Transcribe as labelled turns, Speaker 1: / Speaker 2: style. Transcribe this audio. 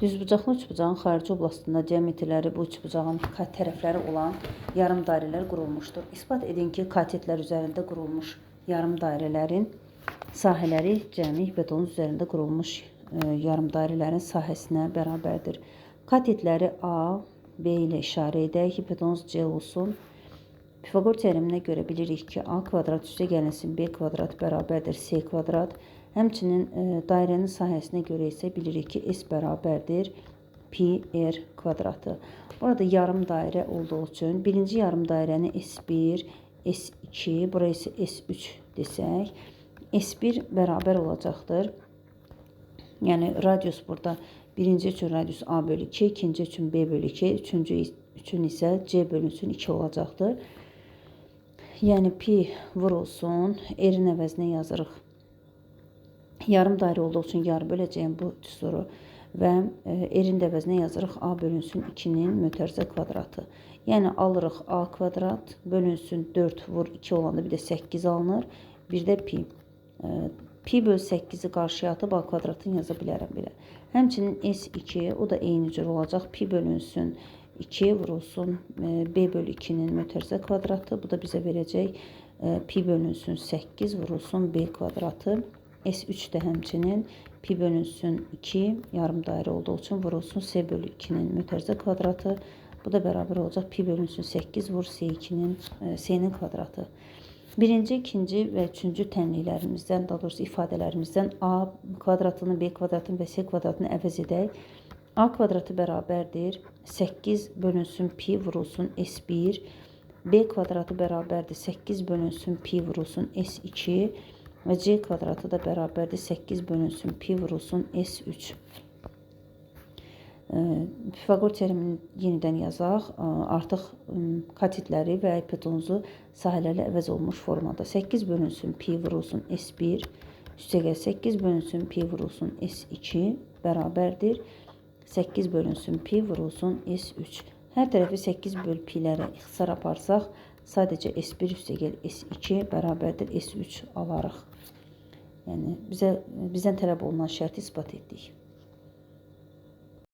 Speaker 1: Düzbucaqlı üçbucağın xarici oblastında diametrləri bu üçbucağın tərəfləri olan yarım dairələr qurulmuşdur. İspat edin ki, katetlər üzərində qurulmuş yarım dairələrin sahələri cəmi hipotenuz üzərində qurulmuş yarım dairələrin sahəsinə bərabərdir. Katetləri A, B ilə işarə edək, hipotenuz C olsun. Pifaqor teoreminə görə bilirik ki, A kvadrat üstə gəlinsin B kvadrat bərabərdir C kvadrat. Həmçinin dairənin sahəsinə görə isə bilirik ki, S bərabərdir pi r kvadratı. Burada yarım dairə olduğu üçün birinci yarım dairəni S1, S2, bura isə S3 desək, S1 bərabər olacaqdır. Yəni radius burada birinci üçün radius A bölü 2, ikinci üçün B bölü 2, üçüncü üçün isə C bölünsün 2 olacaqdır. Yəni pi vurulsun, r-in əvəzinə yazırıq. Yarım dairə olduğu üçün yarı böləcəyim bu düsturu və r-in də əvəzinə yazırıq A bölünsün 2-nin mötərizə kvadratı. Yəni alırıq A kvadrat bölünsün 4 vur 2 olanda bir də 8 alınır, bir də pi. Pi böl 8-i qarşıya atıb A kvadratını yaza bilərəm belə. Həmçinin S2 o da eyni cür olacaq. Pi bölünsün 2 vurulsun B bölü 2-nin mötərizə kvadratı. Bu da bizə verəcək pi bölünsün 8 vurulsun B kvadratı. S3 də həmçinin pi bölünsün 2 yarım dairə olduğu üçün vurulsun C bölü 2-nin mötərizə kvadratı. Bu da bərabər olacaq pi bölünsün 8 vur C2-nin C-nin kvadratı. Birinci, ikinci və üçüncü tənliklərimizdən, daha doğrusu ifadələrimizdən A kvadratını, B kvadratını və C kvadratını əvəz edək. A kvadratı bərabərdir 8 bölünsün pi vurulsun S1. B kvadratı bərabərdir 8 bölünsün pi vurulsun S2. Və C kvadratı da bərabərdir 8 bölünsün pi vurulsun S3. Pifaqor teoremini yenidən yazaq. Artıq katetləri və hipotenuzu sahələrlə əvəz olunmuş formada. 8 bölünsün pi vurulsun S1 üstəgəl 8 bölünsün pi vurulsun S2 bərabərdir 8 bölünsün pi vurulsun S3. Hər tərəfi 8 böl pilərə ixtisar aparsaq, sadəcə S1 üstəgəl S2 bərabərdir S3 alarıq. Yəni bizdən tələb olunan şərti isbat etdik.